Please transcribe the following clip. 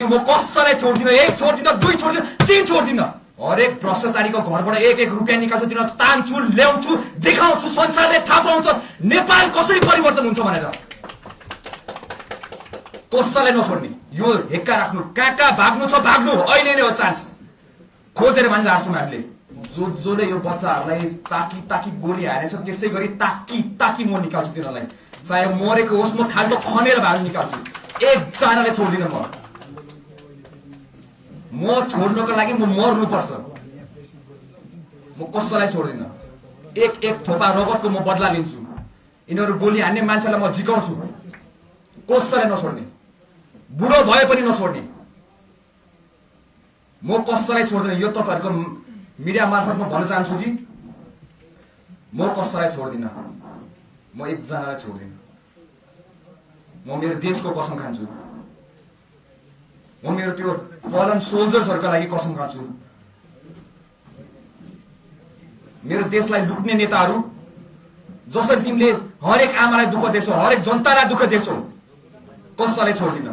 म कसैलाई छोड्दिन, एक छोड्दिन, दुई छोड्दिन, तीन छोड्दिन। हरेक भ्रष्टाचारीको घरबाट एक एक रुपियाँ निकाल्छु, दिन तान्छु, ल्याउँछु, देखाउँछु, संसारले थाहा पाउँछ नेपाल कसरी परिवर्तन हुन्छ भनेर। कसैलाई नछोड्ने, यो हेक्का राख्नु, कहाँ कहाँ भाग्नु छ भाग्नु, अहिले नै हो चान्स। खोजेर भान्जा हार्छौँ हामीले। जसले यो बच्चाहरूलाई ताकी ताकी गोली हानेछ त्यसै गरी ताकी ताकी म निकाल्छु तिनीहरूलाई, चाहे मरेको होस्, म खाल्टो खनेर भाग निकाल्छु। एकजनाले छोड्दिन म छोड्नको लागि म मर्नुपर्छ। म कसैलाई छोड्दिन। एक एक थोपा रगतको म बदला लिन्छु। यिनीहरू गोली हान्ने मान्छेलाई म झिकाउँछु। कसैलाई नछोड्ने, बुढो भए पनि नछोड्ने। म कसैलाई छोड्दिन। यो तपाईहरुको मिडिया मार्फत म भन्न चाहन्छु जी, म कसैलाई छोड्दिन। म एकजनालाई छोड्दिन। म मेरो देशको कसम खान्छु। म मेरो त्यो फलन सोल्जर्सहरुका लागि कसम खान्छु। मेरो देशलाई लुट्ने नेताहरू जसरी तिमीले हरेक आमालाई दुःख देख्छौ, हरेक जनतालाई दुःख देख्छौ, कसैलाई छोड्दिन।